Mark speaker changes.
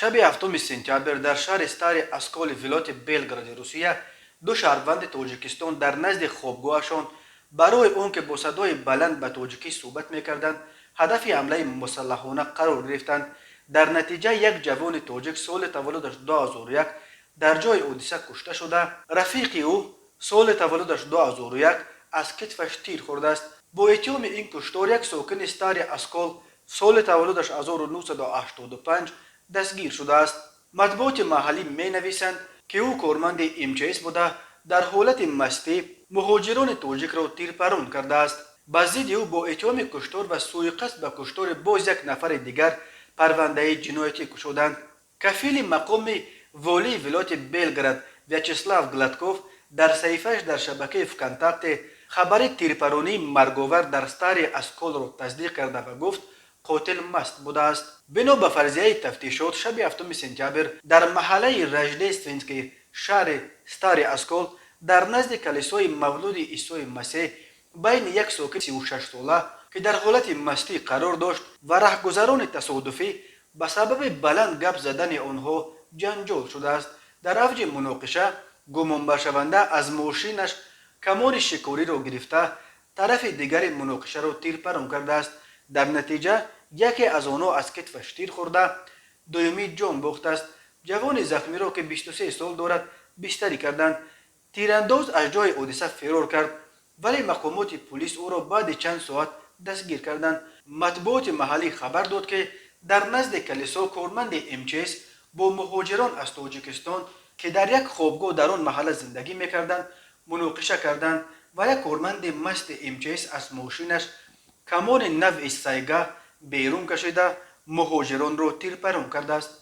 Speaker 1: Шаби 7 сентябр дар шаҳри Стари Осколи вилояти Белгороди Русия ду шаҳрванди Тоҷикистон дар назди хобгоҳашон барои он ки бо садои баланд ба тоҷикӣ суҳбат мекарданд, ҳадафи ҳамлаи мусаллаҳона қарор гирифтанд. Дар натиҷа як ҷавони тоҷик, соли таваллудаш 2001, дар ҷои ҳодиса кушта шуда, рафиқи ӯ, соли таваллудаш 2001, аз китфаш тир хӯрдааст. Бо иттиҳоми ин куштор як сокини Стари Оскол, соли таваллудаш 1985, дастгир шудааст. Матбуоти маҳаллӣ менависанд, ки ӯ корманди МЧС буда, дар ҳолати мастӣ муҳоҷирони тоҷикро тирпарон кардааст. Ба зидди ӯ бо иттиҳоми куштор ва сӯиқасд ба куштори боз як нафари дигар парвандаи ҷиноятӣ кушоданд. Кафили мақоми волии вилояти Белгород Вячеслав Гладков дар саҳифааш дар шабакаи ВКонтакте хабари тирпаронии марговар дар Стари Осколро тасдиқ карда ва гуфт, қотил маст будааст. Бино ба фарзияи тафтишот, шаби 7 сентябр дар маҳаллаи Рождественский шаҳри Стари Оскол дар назди калисои Мавлуди Исои Масеҳ байни як сокини 36сола, ки дар ҳолати мастӣ қарор дошт, ва раҳгузарони тасодуфӣ ба сабаби баланд гап задани онҳо ҷанҷол шудааст. Дар авҷи муноқиша гумонбаршаванда аз мошинаш камони шикориро гирифта, тарафи дигари муноқишаро тирпарон кардааст. Дар натиҷа яке аз онҳо аз китфаш тир хӯрда, дуюмӣ ҷон бохтааст. Ҷавони захмиро, ки 23 сол дорад, бистарӣ карданд. Тирандоз аз ҷои ҳодиса фирор кард, вале мақомоти пулис ӯро баъди чанд соат дастгир карданд. Матбуоти маҳаллӣ хабар дод, ки дар назди калисо корманди МЧС бо муҳоҷирон аз Тоҷикистон, ки дар як хобгоҳ дар он маҳалла зиндагӣ мекарданд, муноқиша карданд ва як корманди масти МЧС аз мошинаш камони навъи Сайга берун кашида, муҳоҷиронро тирпарон кардааст.